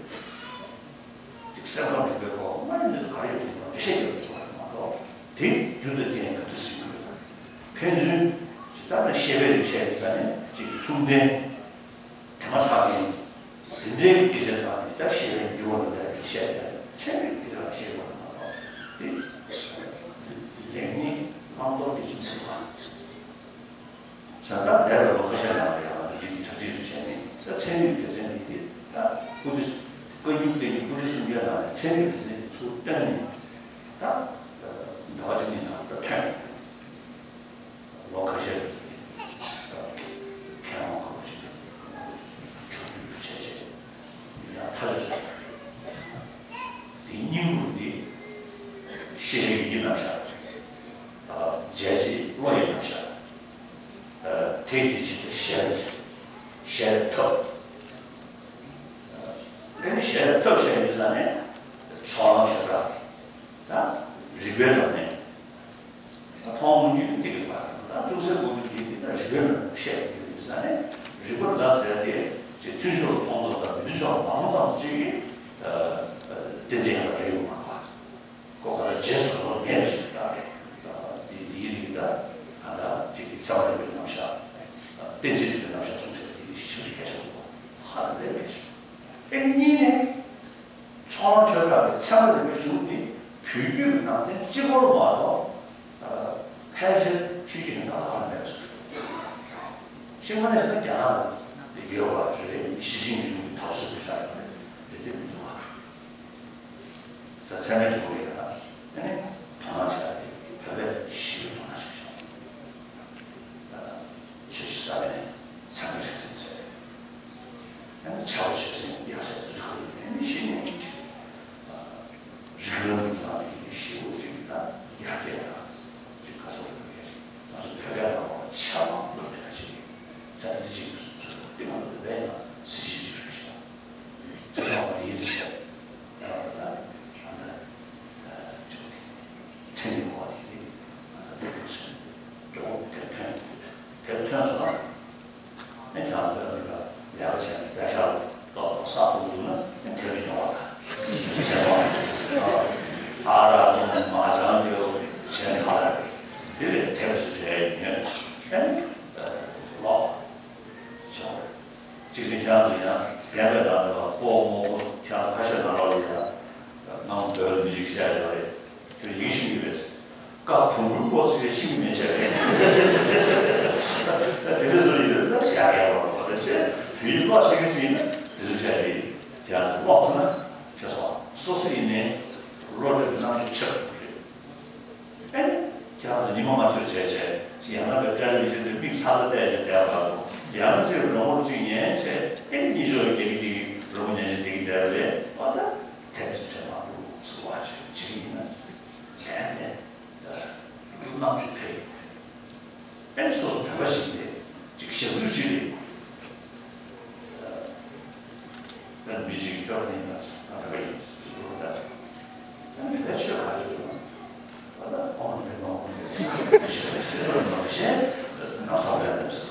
ཅིག་སེམས་ཁམས་རིག་པའི་སྐོར་དངོས་ཡོད་གནས་ཚུལ་ག་རེ་ཡོད་དེ་དང་འགྲེལ་བཤད་རྒྱབ་ཡོད་པ་མ་གཏོགས་དེ་རྒྱུ་དང་རྐྱེན་ག་དུས་སྲིད་ཡོད་ཕན་ཚུན་ཇི་ལྟར་ན་ཤེས་པའི་རིགས་བཤད་ཡོད་ས་ནས་ཅིག་གི་མཚུངས་ལྡན། དེ་མ་ཐག་ཏུ་དེ་འདྲའི་སྐད་ཆ་དག་ནི་ད་ཤེས་པའི་འགྱུར་བ་ལ་བསྡད་པའི་བཤད་པའི་ཚན་རིག་སྐད་ཆ་ལ་བཤད་དགོས་པ་མ་གཏོགས་དེ་ལེགས་ཉེས་བླང་དོར་གྱི་ཁྲིམས་སྲོལ་བ། བྱ་དག་འདས་པའི་ལོ་ཁ་ཤས་ནང་ལ་ཡང་ང་ཚོ་འདི་གི་གྲ་སྒྲིག་རེ་བྱས་ནས་ད་ཚན་རིག་སྡེ་ཚན་འདི་དེ་ད་སྐུ་ཚེ་བཀའ་འགྱུར་བསྟན་གྱི་སྐུ་ཚེ་སུམ་བརྒྱ་ནང་ནས་ཚན་རིག་སྡེ་ཚན་འདི་ཚུར་བཏོན་ནས་ད་ཟླ་བ་གཅིག་གཉིས་ནང་ད་ཐོན། ལོ་ཁ་ཤས་ཀྱི་མཁས་དབང་ཁག་ཅིག་ཕྱོགས་བསྡུས་བྱས་རྗེས་ཡང་ཐག་གཅོད་བྱས། དེའི་སྙིང་པོ་འདི་ཤེས་བྱའི་ཡུལ་གྱི་རྣམ་གཞག་རྒྱལ་སྤྱིའི་བློ་ཡི་རྣམ་གཞག་དེ་ཡི་ཕྱི་དེ་ཞལ་ཞལ་ཐབས། དེ་ནི་ཞལ་ཐབས་བཤད་ཡོད་ས་ནས་ཕྱོགས་གླང་ཆོས་གྲགས་དང་རིག་པའི་ལམ་ནས། ད་མཐོང་མཐོང་རྒྱུད་ཀྱི་སྟེང་གི་བར་དང་ད་ཅུང་ཟད་དགོས་རྒྱུ་དེ་ད་རིག་པའི་ནང་བཤད་ཡོད་ས་ནས་རིག་པ་ལ་ཟེར་ཏེ་ཅིག་མཐུན་ཕྱོགས་ལ་མཐོང་ཚོགས་དང་མི་མཐུན་ཕྱོགས་ལ་མ་མཐོང་ཙམ་ཅིག་གིས་བསྟན་འཛིན་ཡང་རེ་ཡོང་མ་གོ། ཁོ་ག་ལ་རྗེས་སུ་དོར་ངེས་པ་ཞིག་ད་རེད། དེ་དེའི་རིགས་ད་ག་ད་ཅིག་གི་ཚད་མ་རིག་པའི་རྣམ་གཞག་བསྟན་འཛིན་རིག་པའི་རྣམ་གཞག་གསུངས་བྱས་དེ་ཞིག་གི་སྐད་ཆ་གོ་ཧ་ལས་པའི་ཞིག་ཨེ་གཉིས་ནས། ཕྱོགས་གླང་ཆོས་གྲགས་ཀྱི་ཚད་མ་རིག་པའི་གཞུང་འདི་བོད་བརྒྱུད་ནང་བསྟན་སྤྱི་སྐོར་མ་གཏོགས་ཕལ་ཆེར་ཆོས་བརྒྱུད་གཞན་དག་ལ་ཧ་ལས་མེད་པ་ཞིག་ཤིང་མ་ནས་ཟེར་ན་རྒྱ་ནག་ལ་ཡོད་པ་རེད། ཞི་ཞིང་གཞུང་གི་ཐབས་ཟུར་དུ་ཤར་ཡོད་རེད། དེ་དེ་མི་འདུག་ག་ཚད་མའི་གཞུང་ལ་ཡང་ཨ་ནི་དོ་སྣང་བྱས་ཏེ་བོད་པས་ཞི་བའི་དོ་སྣང་བྱས་ཤིང་། ཆོས་ཀྱི་ས་བོན་ཚན་རིག་རིག་ཚན་ཟེར། ཨ་ནི་ཆ་བ་ཆོས་ཚན་ཡབ་སྲས་དེ་ཚོ་ཁ་ཡིན་ཨ་ནི་ཤེས་ཉན་གྱི་རིགས་ལམ་གྱི་ནང་ནས་ཡིན་ཞེ་པོ་ཅིག་ད་ཡར་རྒྱས་དང་ཅིག་ག་ཚོད་རེད་པས་ང་ཚོ་བོད་སྐད་ནང་ལ་ཆབ་འབངས་སློབ་གྲྭ་ཞིག་ས་འདི་ཅིག་ཚོད་དེ་ང་ཚོ་བོད་པའི་ནང་སྲིད་ཞིབ་ཅིག་རེད་ཤག་ཚོད་ཚང་བ་དེ་ཡིན་ཞེས་ད་ད་ད་ད་ཅིག་ཚན་རིག་གོ་བ་དེ་ང་ཚོ་བོད་པའི་ཚན་རིག་གོ་བ་དེ་ཐོན་དེ་ཐོན་སོང་ན། ཨེ་ཁྱེད་རང་ཚོ་ལ་ལས་ཀ་བྱས་ནས་པད་ཤག་ལ་ཏོག་ཏོག་ས་ཐོག་འཛུལ་ན་ཨེ་དེ་རུ་ཡོང་བ་དང་། ཨ་ར་ཚོ་མ་ཅང་ཡོད་གཞན་ཚང་ལ་དེ་ལས་དེབ་སུ་བྲལ་ཡོད་ཨེ་ལོག་བྱུང་། གཅིག་ཅིག་ཁྱེད་རང་ཚོ་ཡང་རྒན་པའི་ནང་ལ་ལྐོག་རྔོག་པོ་ཁྱེད་རང་ཁ་ཤས་ནང་ལོགས་ལ་ཡང་ནང་བོད་ལ་མི་ཞིག་བཤད་ཡོད་རེད། དེ་ཡིན་ཤིང་གི་རེད། ཀ་བུང་བུའི་སྐོར་ཚིག་ཤིང་མི་བྱས་པས། དེ་འདྲ་བཟོ་ཡི་རེད་ན་བྱ་ཡག་པ་རེད་ཤེས། བུའི་ལོག་ཤིང་གི་ཅིག་ཡིན་ན་དེ་ཚོ་བྱས་རེད། དེ་ཡང་ལོག་ཐུབ་ན་ཁྱེད་ཚོ་སོ་སོ་ཡིན་ནའི་བློ་གྲོས་རྣམ་དཔྱོད་ཆེ་བ་རེད། ཨེ་ཁྱེད་རང་ཚོ་ཉི་མ་མ་འཁྱོལ་བྱས་བྱས་ཅིག་ཡང་ན་བའི་སྐྲ་རིང་བྱས་ཏེ་མིག་ཚ་ཚ་བལྟས་བྱས་བསྡད་པ་དང་ཡང་ན་ཅིག་རོལ་མོ་ཅིག་ཉན་བྱས་ཨེ་གཉིད་ཤོར་བའི་རྒྱ་གི་དེ་གི་རོལ་མོ་ཉན་བྱས་བསྡད་ཀྱི་བསྡད་པ་རེད་བ། ད་དེབ་ཅིག་བྲིས་མ་འདུག་ཟེར་བ་ཅིག་བྱེད་ཀྱི་ཡིན་ན་ལན་ནས། རྣམ་དཔྱོད་འཕེལ། ཨེ་སོ་སོ་བོད་པ་ཞིག་རེད་ཅིག་ཞབས་ཚུལ་ཅིག་རེད། ཨེ་མི་ཞིག་སྐྱོ་ནས་ན་ང་བོད་པ་ཡིན་ཟེར་ད། ཨེ་མི་ལ་ཆོས་ག་ཚོད་ཡོད་ན་ད་ཨོ་མི་མ་ཨོ་མི་ཆོས་ལ་སེ་ར་མ་གཞན་ན་ས་བ་ཡ་ལ་ཟེར།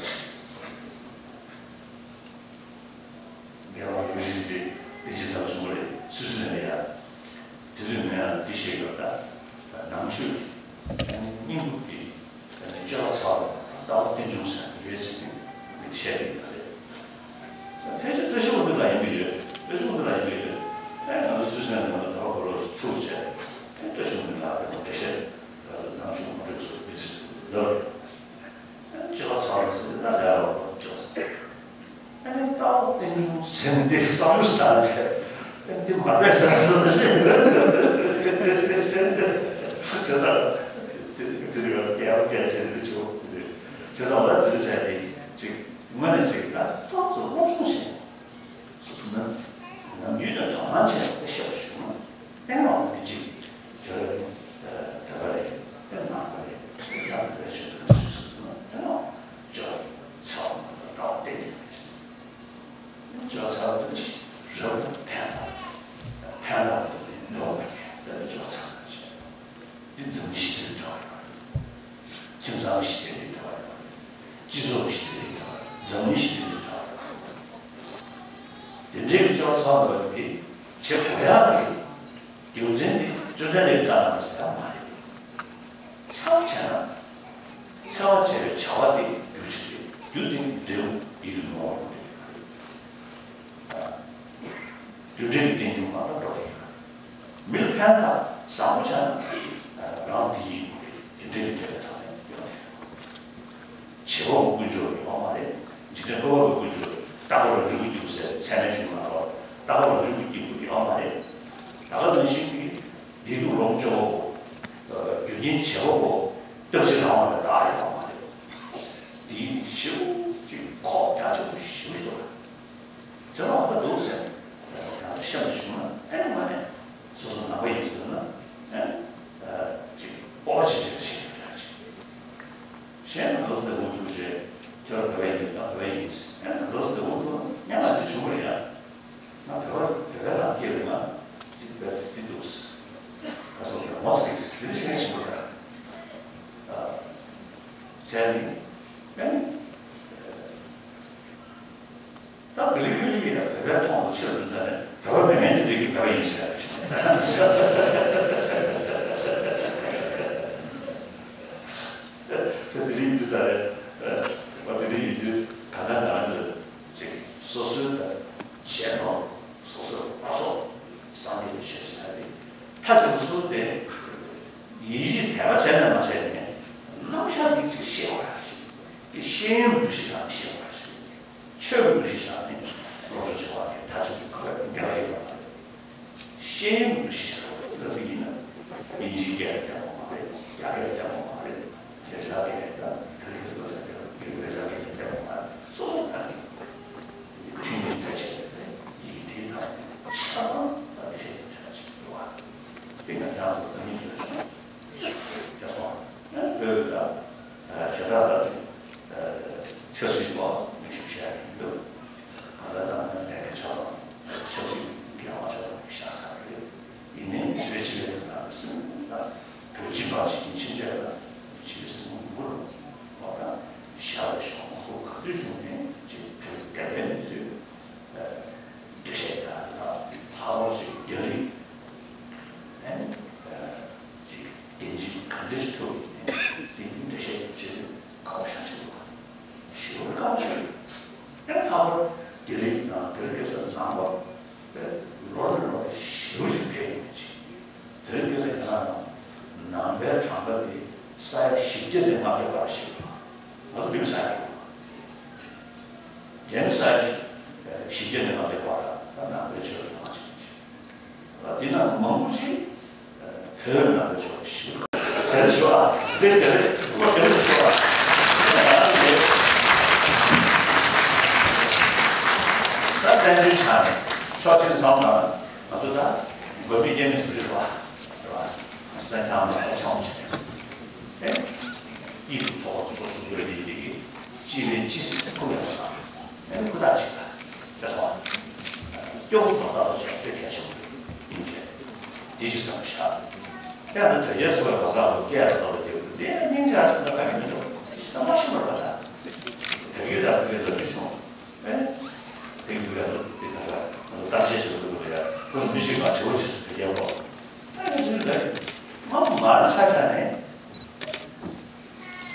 རྒན་ལགས་ཀྱི་མི་རིགས་དེ་བདེ་སྐྱིད་ཚང་བྱུང་བ་རེད་སུད་སི་ལན་ལ་ཡ། དེ་དུས་ང་ཡང་འདི་བཤད་ཡོད་ད། ནང་ཆོས་ཀྱི་སྙིང་པོ་དེ་སྤྱོད་པ་ཚ་བ་ལྟ་བ་རྟེན་འབྱུང་ཟེར་ཡོད་ཟེར་ནས་འདི་བཤད་ཡོད་ད་རེད། ཕལ་ཆེར་བཀྲ་ཤིས་དབང་འདུས་ལ་ཡིན་པ་ཡོད། བཀྲ་ཤིས་དབང་འདུས་ལ་ཡིན་པ་ཡོད། ཨེ་ང་ཚོ་སུད་སི་ལན་ལ་ང་ཚོ་ད་བར་ལོ་ཐུག་བྱས་ཨེ་བཀྲ་ཤིས་དབང་འདུས་ལ་ད་ལྟ་བཤད་ད་ནང་ཆོས་མ་གྲོས་སུ་མི་ཚེ་ལོ་རེད། སྤྱོད་པ་ཚ་བ་ཟེར་ན་ལས་རོགས་སྤྱོད་པ་ཚ། འདི་བསམ་བློ་ཞིག་བཏང་བྱས། འདི་མ་རེད་ཟེར་སོང་ཞེས། བྱས་ཙང་དེ་དེ་རིགས་ལ་རྒྱལ་བ་རྒྱལ་བྱེད་འདི་ཆེ་བོ་དེ་རེད། བྱས་ཙང་ང་དེ་ཚོ་བྱས་ཏེ་ཅིག་དངོས་གནས་ཅིག་ད་ཏོག་ཙམ་སློབ་སྦྱོང་བྱས། སོ་སོ་ནམ་ནམ་རྒྱུན་ནས་དོ་སྣང་བྱས་ཏེ་བཤད་པ་ཞུ་ན་ཨེ་རང་མི་གཅིག་དེ་རེད། དེ་ག་རེད། དེ་ནང་པ་རེད། དེ་ཡང་བོད་ཆོས་དང་ཞིག་སོ་སོ་ན་ཨེ་རང་ཅོག་ཚ་བ་མ་གཏོགས་འདྲ་བ་བསྟན་གྱི་མེད། ཇོ་ཚ་བོ་དེ་ཞིག་རབ་ཏུ་ཕན་ཐོགས། ཕན་ཐོགས་དེ་ནི་འགྲོ་བ་ཀྱི་དེ་ཇོ་ཚ་བོ་ཞིག་འདི་འཛམ་གླིང་ཞི་བདེའི་འབྲེལ་བ་ཡོད་རེད། ཁྱིམ་ཚང་ཞི་བདེའི་འབྲེལ་བ་ཡོད་རེད། སྤྱི་ཚོགས་ཞི་བདེའི་འབྲེལ་བ། འཛམ་གླིང་ཞི་བདེའི་འབྲེལ་བ་ཡོད་རེད། དེ་འདྲའི་ཇོ་ཚ་བོ་དེ་བྱེད་དགོས་ཡག་གི་རྒྱུ་མཚན་དེ་བཅོམ་ལྡན་འདས་ཀྱིས་བཀའ་གནང་ཟེར་ཡག་མ་རེད། འཚེ་བ་བྱས་ན། འཚེ་བ་བྱས་པའི་བྱ་བ་དེ་རྒྱུ་ཅིག་རེད། རྒྱུ་དེ་འབྲས་བུ་ཡིད་དུ་འོང་བ་རེད། རྒྱུ་འབྲས་ཀྱི་རྟེན་འབྱུང་མ་གཏོགས་འགྲོ་བ་ཡིན། མི་ལ་ཕན་ཐོགས་བཟང་པོ་བྱས་ན་རང་དེ་ཡིན་དགོས་རེད། དེ་འདྲའི་འབྲས་བུ་ཐོག་ནས་ཡོང་། བྱེད་པ་པོ་ཀུན་སྦྱོར་ཡོད་མ་རེད། འཇིག་རྟེན་འཁོར་བ་པོའི་ཀུན་སྦྱོར། རྟག་པ་རང་བྱུང་གི་སྐྱེས་བུ་ཟེར་ཚད་མའི་གཞུང་ནང་ལོགས་རྟག་པ་རང་བྱུང་གི་སྐྱེས་བུ་ཡོད་མ་རེད། ད་ག་ནང་བཞིན་གྱི་བདེ་སྡུག་ལོངས་སྤྱོད་པ་པོ། རྒྱུ་རྐྱེན་བྱེད་པ་པོ། སྟོབས་ཆེ་རང་དབང་བའི་བདག་ཡོད་མ་རེད། དེའི་ཞེ་པོ་ཅིག་ཁོག་རྒྱ་ཆེན་པོ་ཞེ་པོ་ཞིག་འདུག་ཇོ་ཚ་བོ་འདུག་ཟེར། ཡང་ཤེས་པ་བྱུང་ན་ཨེ་མ་ནས་སོ་སོ་ནང་པ་ཡིན་ཟེར་ན་ཨེ་ཅིག་སྤོབས་པ་ཆེ་ཆེ་བྱེད་ཀྱི་རེད། གཞན་ང་ཚོ་འདི་འུ་ཐུག་རེད། ཁྱོད་རང་བོད་པ་ཡིན་ད་བོད་པ་ཡིན་ཟེར། ཨེ་ང་ཚོ་འདི་འུ་ཐུག་ང་ལ་འདི་བྱུང་བ་རེད་ཡ། ང་བོད་པ་བོད་པའི་ནང་སྐྱེས་པའི་ང་ཅིག་བོད་འདི་འདུག་ཟེར། ང་ཚོ་ངོ་ཚ་གི་ཟེར་དེ་འདྲ་བྱེད་མཁན་ཞིག་འདུག་ད། བྱས་ནས་ཨེ། ད་བི་ལི་ཀི་ལི་ཡ་བོད་པའི་མཐོང་དུ་ཆེར་འདུག་ས་ནས་བོད་པ་མེད་མཁན་དེ་འདྲ་གི་བོད་པ་ཡིན་ཟེར་ཡ་རེད། ཚེ་དེ་རིང་འདི་ལྟར་རེད། བ་དེ་འདྲ་ཡིན་དུས་ག་ད་ག་རང་གི་ཅིག་སོ་སོའི་ད་བྱས་ནོར་སོ་སོའི་བ་སོ་སངས་རྒྱས་ཀྱི་ཆོས་ཟེར་ཡ་དེ་མཐའ་གཅིག་ཏུ་སོ་སོ་དེ་ཡིད་ཆེས་དད་པ་བྱས་ནས་མ་བྱས་ནས་རྣམ་གཞག་གི་ཅིག་ཤེས་པ་ཞིག་དེ་ཤེས་ཡོན་འདུ་ཤེས་དང་ཤེས་པ་ཞིག་ཆོས་ཀྱི་འདུ་ཤེས་བཞག་ནས་སློབ་གསོ་བྱེད་པ་དེ་མཐའ་གཅིག་ཏུ་ག་ལ་འགལ་ཡོད་པ་རེད། ཤེས་ཡོན་གྱི་ཤེས་བྱ་ལབ་པ་ཡིན་ན་དབྱིན་ཇིའི་སྐད་ལ་སྦྱང་དགོས་མ་རེད། རྒྱ་སྐད་ལ་སྦྱང་དགོས་མ་རེད། རྒྱ་ཆེ་ལ་སྐད་དང་བོད་སྐད་སློབ་སྦྱང་སྐད་ལ་བོད་ཆ་སྐད་ལ་སྦྱང་དགོས་མ་རེད། སོ་སོ་ད་ནི་ཁྲིམས་ཡིག་རྩ་ཆེ་བ་རེད། ཡི་གེ་དེའི་ཐོག་ནས་ཆ་ཚང་ད་ནི་ཤེས་ཚུལ་ཆ་ཅིག་འདུག་བ། དེ་ང་རང་ཚོ་ད་ནི་ཚོ་ཆུང་ཆ་ཚང་བོད་ལ་ཞེ་དྲག་ལ་ཆབ་སྲིད་པ་མི་ཞིབ་བཤད་ཡིན་འདུག་ང་ལ་ད་ནི་ལས་ཀ་ཆ་ཚང་ཆབ་སྲིད་ཀྱི་ལས་ཀ་ཆ་ཚང་བཞག་ཚར་རེད། ཡིན་ནའི་བོད་སྤྱི་པའི་དོན་དག་ལ་སེམས་ཁུར་དང་བོད་སྤྱི་པ་ཞིག་ཡིན་ཕྱིན་ཆད་ལ་སྤྱི་པའི་སེམས་ཁུར་མི་དགོས་པ་དང་ཞར་ལ་ཞོགས་མང་པོ་ག་དུས་བྱུང་ནས་ཅིག་བོད་སྐད་ཡིག་འདི་ཚོའི་འགྲེལ་བཤད་དང་ལྷག་པར་ཅིག་རྒྱ་རིགས་ཨ་ནི་ཅིག་རྒྱན་ཆ་ག་འདྲ་ཞིག་ཐུབ་ཡིན་ནའི་དེ་འདྲའི་འགྲེལ་བཤད་བྱེད་དུས་དགའ་པོ་ཞེ་ཅིག་འདུག་ཞེ་པོ་དགའ་པོ་ཞིག་རེད། ཨ་ནི་ལྷག་པར་རྒྱ་རིགས་དང་བོད་སྐད་ས་ནང་པ་ལོ་རེ་ལོ་རེ་ཞེ་པོ་ཞིག་འཕེལ་ཡོང་གི་ཅིག་དེ་རིང་ཁ་སང་ཡིན་ན་ནང་པའི་གྲངས་ཀ་དེ་ས་ཡ་བཞི་བརྒྱ་ནས་ལྔ་བརྒྱ་བར་ཞིག་ང་ཚོ་བོད་ས་ཡ་དྲུག་རྒན་ས་ཡ་བཞི་བརྒྱ་ནས་ལྔ་བརྒྱ་བར་ད་ནང་པའི་ཆོས་ལ་མང་ཆེ་ཆེ། ད་དེ་ནང་མང་པོ་ཞིག་བོད་ནང་པའི་ཆོས་ལ་ཞིག་ཟེར་ཞུ་བ་དེ་ཟེར་བ་དེ་ཞུ་བ། ད་བཙན་བྱོལ་ཆ་ནས་ཕྱོགས་གཅིག་བསམ་ན་ང་ཚོ་ད་དགོན་པའི་སྐྱེ་དམན་སུ་རེད་བ། རེད་བ། བཙན་ཁང་ལ་ཆང་བྱས། ཨེ། སྐྱིད་སྡུག་ཚོགས་པ་སོ་སོ་སོའི་ལས་ཀྱི་སྤྱི་པའི་སྤྱི་སྲིད་ཁུར་ཡག་པ་དང་། ཨེ་ཁུར་ཐག་ཆོད་པ། དེ་སོང་བ། སྐྱོ་བོ་ཚོགས་ཐག་ལ་བྱས་དཔེ་གལ་ཆེན་པོ་ཡིན་བྱས། དེ་ཅིག་བསམ་བཞག་དཔེ་ཡང་ན་དོལ་རྒྱལ་ཚོ་ལ་ག་ས་ལ་སྐད་ལ་ལྟ་བ་རྒྱབ་དུས་དེ་ཡང་སྙིང་རྗེ་ཨ་ཙི་ད་ག་གི་མི་འདུག་ད་མ་ཤི་བར་ག་ད། དོལ་རྒྱལ་དང་དོལ་རྒྱལ་ལ་དུས་བྱུང་། ཨེ། དེང་དུས་ཡང་དེ་ག་ས་ང་ཚོ་གཏམ་བཤད་བྱེད་དུས་ལ་ཡ་ཁོ་མི་ཞིག་ང་དྲི་བ་བྱེད་སུ་དོལ་རྒྱལ་ལོ། ཨེ་ང་ཚོའི་ལ་ང་མ་ཆ་ཆ་ནས།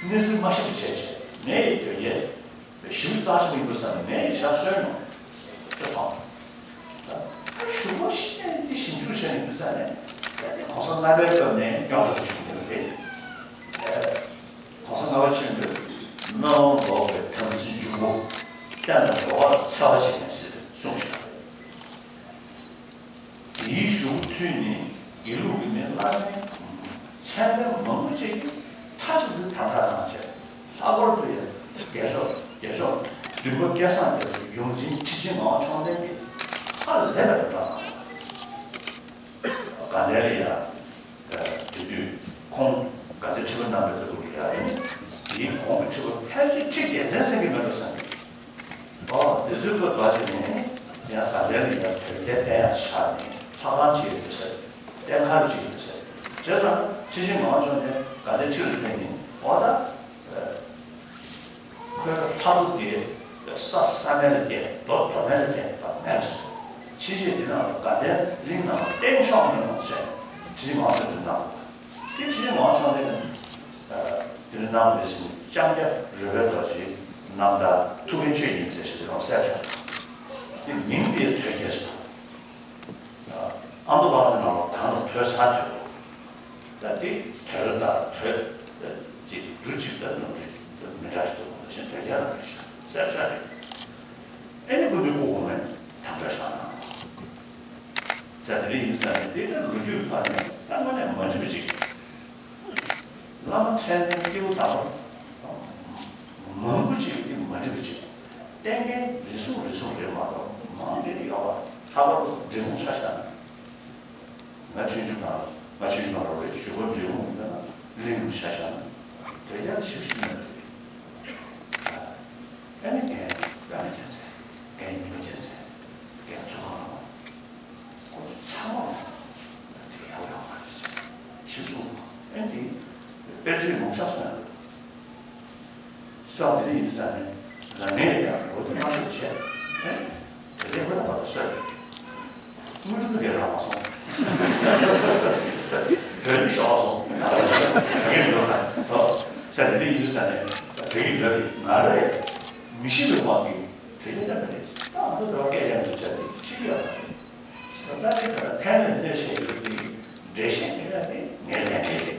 གནས་ཚུལ་མ་ཤེས་པ་བྱས་བྱས་ངས་ཡི་དོལ་རྒྱལ་ཞིབ་རྩ་ཆེན་པོ་ཡིན་པ་བསམ་ནས་ངས་ཡི་ཆ་གསོན་ཡོང་དེ་མཐོང་། ད་ཞུ་བ་ཤེས་ནས་འདི་ཞིབ་འཇུག་བྱས་ནས་འདི་ས་ནས་ད་འདི་གོང་ས་ལྔ་པའི་སྐབས་ནས་མགྱོགས་དྲགས་བྱུང་ཡོད་རེད། གོང་ས་ལྔ་པ་ཆེན་པོས་སྨོན་ལམ་རྫོགས་པའི་དམ་ཚིག་འཇུག་པོ་བསྟན་དང་འགྲོ་བ་ལ་འཚེ་བ་བྱེད་མེད་ཟེར་གསུངས་ཤག་མཚན་ལྡན་མང་པོ་ཅིག་གིས་མཐའ་གཅིག་ཏུ་དམ་བསྒྲགས་གནང་བྱས། ལྷག་པར་དུ་ཡང་རྒྱལ་མཆོག་རྒྱལ་མཆོག་རིན་པོ་སྐལ་བཟང་རྒྱ་མཚོ་ཡོངས་འཛིན་ཁྲི་ཆེན་ངག་དབང་མཆོག་ལྡན་གྱིས་ཧ་ལས་པའི་དམ་བསྒྲགས་གནང་བ། དགའ་ལྡན་ལ་ཡང་དེ་དུས་ཁོང་དགའ་ལྡན་ཁྲི་པ་གནང་བའི་སྐབས་ལ་ཡང་ཡིན། དེའི་གོང་གི་ཁྲི་པ་ཕལ་ཆེར་ཁྲི་བརྒྱད་ཚན་ཟིན་གྱི་མེད་འགྲོ་བསམ་གྱི། ཨོ་དེ་ཚོའི་སྐབས་དག་ཅིག་ནས་ཡང་དགའ་ལྡན་ལ་ཡང་དོལ་རྒྱལ་བསྟེན་ཡག་ཆགས་ནས་ལྷ་ཁང་ཅིག་ཡོད་ས་རེད། བསྟེན་ཁང་ཅིག་ཡོད་ས་རེད། བྱས་ཙང་ཁྲི་ཆེན་ངག་དབང་མཆོག་ནས་དགའ་ལྡན་ཁྲི་ལ་ཕེབས་ནས་ཨོ་ད། ཁོའི་ཕྲག་དོག་དེ་ས་ས་མེད་ལ་བརྟེན། རྡོ་རྡོ་མེད་ལ་བརྟེན་པ་མེད་ལ་སོང་། ཕྱིན་ཆད་དེ་ནང་ལ་དགའ་ལྡན་གླིང་ནང་ལ་བསྟེན་ཆོག་མིན་ནམ་ཟེར་ཁྲི་ཆེན་ངག་དབང་མཆོག་གིས་གནང་བ། དེ་ཁྲི་ཆེན་ངག་དབང་མཆོག་གིས་དེ་འདྲ་གནང་བ་རེད་ཟེར་ནས་ལྕང་སྐྱ་རོལ་པའི་རྡོ་རྗེ་རྣམ་ཐར་ཐུགས་ཀའི་ཆོས་ཉིད་ཟེར་ཞིག་དེ་རང་གསལ་བྱུང་། དེ་མིང་དེ་དོལ་རྒྱལ་ཟེར། ཨ་མདོ་བླ་མ་ནང་ལ་གང་ལ་དོལ་ས་དོལ། ད་དེ་དོལ་དང་དོལ་ཅིག་འབྲུ་གཅིག་ལྟར་ནོར་འཁྲུལ་མི་འདྲ་ཞིག་འདུག་མ་གཞི་དོལ་རྒྱལ་ལ་འདྲ་ཞིག་གསལ་ཆགས་རེད། ཨེ་ནི་ཀུན་འདུས་སྐུ་གོང་མས་དམ་བསྒྲགས་བཞག་གནང་། ས་དེ་རིང་ཡིན་ཙང་ནས་དེ་ལྟར་ལོ་རྒྱུས་ཐོག་ནས་ད་དངོས་གནས་མ་འགྲིག་པ་ཅིག་བླ་མ་མཚན་ལྡན་སྐྱེས་བུ་དམ་པ་མང་པོ་ཅིག་གིས་མ་འགྲིག་པ་ཅིག་བསྟེན་མཁན་རེ་ཟུང་རེ་ཟུང་རེད་མ་གཏོགས་མང་ནས་ཡོད་པ། ལྷག་པར་དུ་འབྲི་གུང་ཆ་བཞག་ན། ང་ཆུང་ཆུང་དང་ང་ཆུང་ཆུང་དང་རོགས་རེད། ཞུ་བ་འབྲི་གུང་ཡིན་ན་གླིང་དུ་ཆ་བཞག་ན་དེ་ཡང་ཞིབ་ཞིབ་གནང་གི་རེད། ཨ་ནི་རྒན་རྒན་རྒྱལ་མཚན། རྒན་ཉི་མ་རྒྱལ་མཚན། རྒན་ཚོ་གང་ལ་ཁོ་ཚོ་ཚང་མ་དེ་ཡག་ཡག་མ་རེད་ཞེས་གསུངས། ཨ་ནི་དེ་དཔེར་བརྗོད་མང་ཆགས་སོང་ཡང་། ཙང་དེ་ཡིན་ཙང་ནས་ང་ངས་ཡང་འོ་དེ་མ་ཤེས་བྱས། ཨེ། དེ་ལས་ཁོ་ན་བར་དུ་སོས། དངུལ་ཁྲི་དུ་གས་རག་མ་སོང་། བོད་ནི་ཤོར་སོང་། ད་གས་མི་འགྲོ་ད། ཨོ། ཙང་དེ་ཡིན་ཙང་ནས་བོད་ཡིག་ལབ་ཀྱི་ང་རེད། མི་ཤེས་པའི་དབང་གིས་བོད་ཡིག་ལབ་པ་རེད། ད་ཨ་མདོ་འགྲོ་སྐད་ཡང་མི་བྱ་དེ་ཤེས་ཀྱི་ཡོད་མ་རེད། ད་ལྟ་དེ་ལ་ཕན་ནས་གནོད་བྱེད་ཡོད་དེ། འགྲེལ་བཤད་དེ་ལ་དེ་ངས་ལན་མེད་རེད།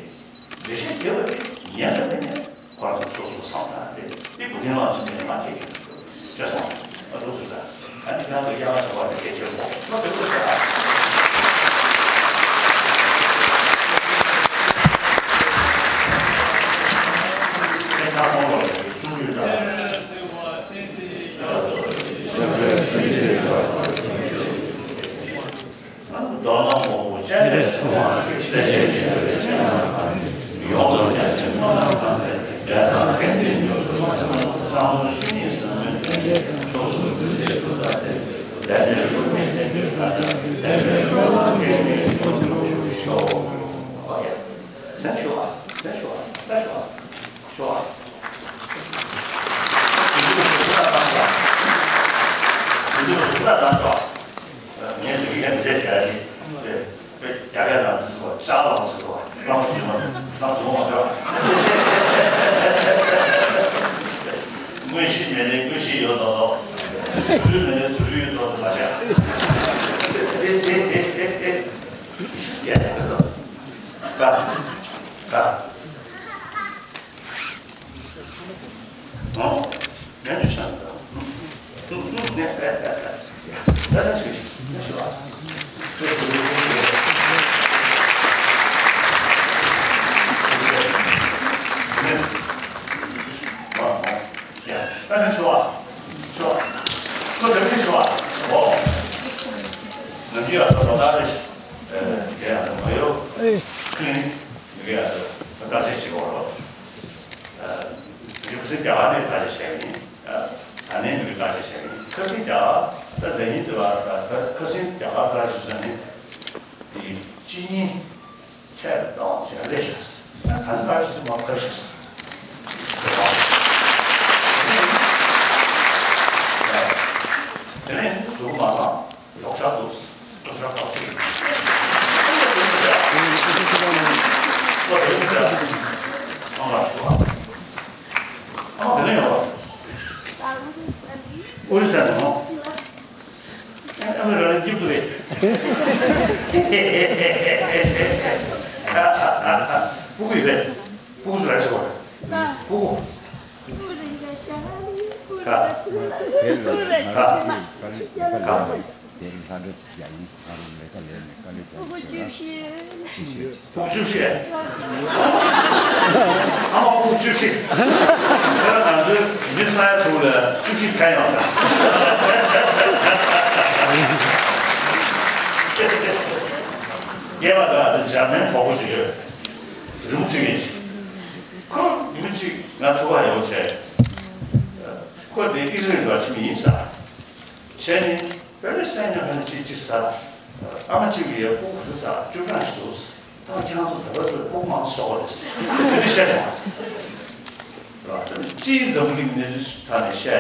འགྲེལ་བཤད་དེ་བ་དེ་ཉན་ལ་མི་ཉན། ཁོ་རང་ཚོ་སོ་སོ་བསམ་བློ་དེ་དེ་བུ་དེ་ལ་ཅི་མེད་མ་ཁྱེད་ཀྱི་འདུག་ཅེས་སོང་། ཨ་འདུག་སུ་ད་ཨ་ནི་ཁྱེད་རང་ཚོ་རྒྱ་གར་ཚོ་བ་དེ་སྐད་ཆེན་པོ་ཁོ་དེ་བུ་ད། ཁྱེད་ད་ཁོང་ལ་གསུང་རྒྱུ་ད། མདོར་ན་མང་པོ་ཅན་ལས་སུ་མ་སྐྱེས་སེ་ཅན་གྱི་ཡོངས་སུ་རྒྱ་ཆེན་མ་ན་གང་དེ་འབྲས་དང་ཕན་བདེ་མྱུར་དུ་བྱུང་བསམ་བློ་ཞུ་ནས་བསམ་མོད་ཕན་བདེ་ཕྱོགས་སུ་འདུ་བྱེད་དུ་ད་ཚེ་བདེ་འབྲས་ལུགས་མེད་བདེ་འབྲས་ད་ཆགས་ཀྱི་བདེ་བའི་བློ་ལ་འགལ་མེད་དུ་འགྲུབ་ཤོག་ལན་ཞུ་བ། ལན་ཞུ་བ། ལན་ཞུ་བ། ཞུ་བ། དེ་འདྲ་ཞུ་བ་དང་། དེ་འདྲ་ཞུ་བ་དང་། ངས་འདི་གའི་མཛད་བྱ་ནི་དཔེ་དཔེ་རྒྱ་སྐད་ནང་དུ་ཟེར་བ་ཅག་ལགས་ཟེར་བ་ནམ་ཟེར་མ་ནམ་ཟེར་མ་ཟེར་བ། དངོས་གཞི་མེད་ནས་དངོས་གཞི་ཡོད་མདོག་མདོག་རྫུ་འཕྲུལ་མེད་ནས་རྫུ་འཕྲུལ་ཡོད་མདོག་མདོག་མ་བྱ། ཡ་ད་དོ། ད་ད། ཨོ། ཉན་ཆུ་ཆ་ནི་དང་། ད་ད་ཞུ་ཞུ་ཞུ་ཨ། ད་ད་ཞུ་ཨ། ཞུ་ཨ། ཁོ་ད་ཞུ་ཨ། ཨོ། ང་ཚོ་ཡ་ད་ད་ད་རེད། ཨེ། དེ་ཡང་མ་ཡོད། ཨེ། ཁྱོད་ཡིན། ངས་ཡ་ད་བརྟག་དཔྱད་བྱེད་དགོས་རོགས། ཨ། ཁ་སང་རྒྱ་གར་ནས་བརྟག་དཔྱད་བྱས་ཡིན། ཨ། ད་ནས་མི་བརྟག་དཔྱད་བྱས་ཡིན། ཁ་སང་རྒྱ་གར་ད་ལས་ཉིན་དུ་བ་ད་ཁ་སང་རྒྱ་གར་བརྟག་དཔྱད་བྱས་ནས་དེ་གཅིག་གཉིས་ཚད་ལ་བཏང་ཚད་ལས་བྱས། ད་ད་བརྟག་དཔྱད་དུ་མ་ཁ་བྱས་སོང་། དེ་ནས་གཟུགས་མ་ལངས། ལོག་ཤ་འདུག་ལོག་ཤ་བཏང་ཚེ། ཨ་མ་ལ་ཞུ་བ། ཨ་མ་དེ་ནས་ཡོང་བ། ཨོ་རི་ས་ནས་ཡོང་། ཨ་མ་རང་ལ་འཇིབ་འདུག་གས། སྤུ་གུ་ཡོད་པས། སྤུ་གུ་ཚོ་ར་ཆེ་བ་རེད། སྤུ་གུ། ཁ། ཁ། ཁ། དེ་རིང་ལྷ་འདྲེ་རྒྱག་ཡིན། ང་རང་ལས་ཀ་ལས་ནས་དཀའ་ལས་རྒྱག་ཡིན་ཟེར་ར། ཕྲུ་གུ་བཅུ་བཞི། ཕྲུ་གུ་བཅུ་བཞི། ཨ་མ་ཕྲུ་གུ་བཅུ་བཞི། ཟེར་ན་ང་ཚོའི་མི་ས་ཡ་དྲུག་ལ་བཅུ་བཞི་ཕན་ཡོང་ད། སྐྱེས་པ་དག་དེ་འཇར་མན་གྲོགས་པོ་ཅིག་ཡོད། རི་མོ་བྲིས་མཁན་ཅིག་ཁོ་མི་གཅིག་ང་ཐུག་པ་ཡོང་བྱས། ཁོ་དེ་ཨི་སི་རེལ་བ་ཕྱི་མི་ཡིན་ས། བྱས་ནས་པེ་ལེ་སི་ཐན་ནས་ཕ་ནས་གཅིག་གཅིག་ཟ། ཨ་མ་གཅིག་གིས་ཕྲུ་གུ་ཟ་བཅུ་གྲངས་ཤིག་འདུག་ད་ཁྱེད་རང་ཚོ་བོད་པ་ཚོས་ཕྲུ་གུ་མང་པོ་གསོ་བ་རེད་ཟེར། དེ་འདྲ་བཤད་བྱུང་བ། སྤྱིའི་འཛམ་བུ་གླིང་གནས་ཚུལ་ཐད་ནས་བཤད་ཡ་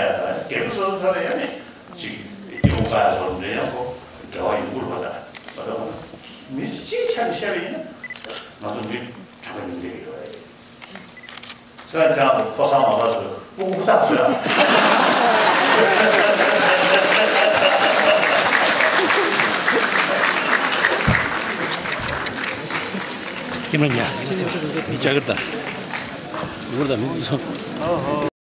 དང་རྒན་པོ་སོ་སོ་ཐད་ནས་ཡང་ནས་ཅིག་སྐྱེ་བོ་དཀའ་ཡ་སོགས་འདྲ་ཡང་ཁོ་འབྲེལ་བ་ཡོང་གི་རེད་པ། ད་མི་སྤྱིའི་ཆ་ནས་བཤད་པ་ཡིན་ན་ང་ཚོ་མི་གྲངས་ཀ་ཉུང་བསྡད་ཀྱི་ཡོད་རེད། ཁྱེད་རང་ཁྱེད་རང་ཚོ་ཕོ་གསར་མོ་གསར་ཚོས་སྤུ་གུ་ཧུར་ཐག་བཟོས་ཨ། ཁྱིམ་ལ་ཉལ་ཡོད་ཟེར་བ་མི་ཅག་གི་ད་ཡོད་ད་མི་བཟོ།